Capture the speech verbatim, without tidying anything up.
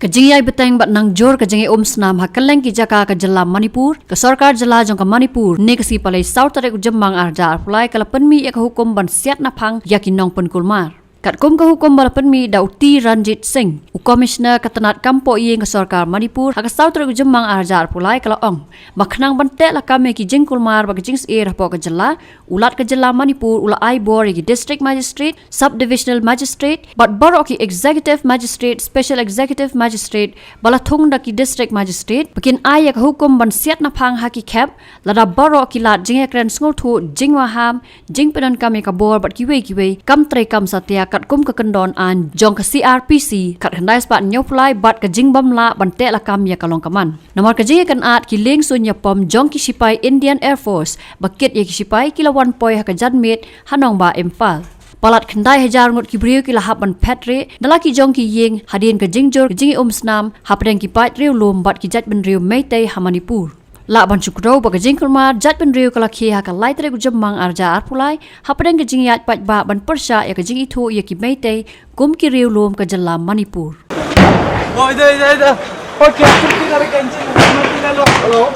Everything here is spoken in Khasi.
Ka jingïai bteng bad nang jur ka jingïai um snam ha kylleng ki jaka ka jylla Manipur, ka sorkar jylla jong ka Manipur, ne ka sngi Palei saw tarik u Jymmang ar hajar arphew lai ka la pynmih ïa ka hukum ban siat naphang ïa ki nongpynkulmar. Katkum ka hukum ba la pynmih da u T Ranjit Singh, u Commissioner ka tnat kam poh ïing ka sorkar Manipur, ha ka saw tarik u Jymmang ar hajar arphew lai ka la ong ba khnang ban teh lakam ïa ki jingkulmar bad ka jingsyier hapoh ka jylla, u Lat ka jylla Manipur u la ai bor ïa ki District Magistrate, Sub Divisional Magistrate bad baroh ki Executive Magistrate, Special Executive Magistrate ba la thung da ki District Magistrate ba kin ai ïa ka hukum ban siat naphang ha ki khep lada baroh ki lad jingïakren sngewthuh, jingwaham, jingpyndonkam ïa ka bor bad kiwei kiwei kam trei kam satia katkum ka kyndon aiñ jong ka C R P C khatkhyndai spah hynñiewphew lai bad ka jingbym lah ban teh lakam ïa ka long ka man. Namar ka jingïakynad ki lieng suiñ ïapom jong ki shipai Indian Air Force ba kit ïa ki shipai ki la wan poi ha ka janmiet ha nongbah Imphal. Palat khyndai hajar ngut ki briew ki la hap ban phet rieh na la ki jong ki ïing hadien ka jingjur ka jingïai um snam hapdeng ki paid riewlum bad ki jaitbynriew Meitei ha Manipur. Lah ban shu kdew ba ka jingkulmar jaitbynriew ka la khie ha ka lai tarik u Jymmang ar hajar arphew lai hapdeng ka jingïaid paidbah ban pyrshah ïa ka jingithuh ïa ki Meitei kum ki riewlum ka jylla Manipur. Oh, ida, ida, ida. Okay, hello.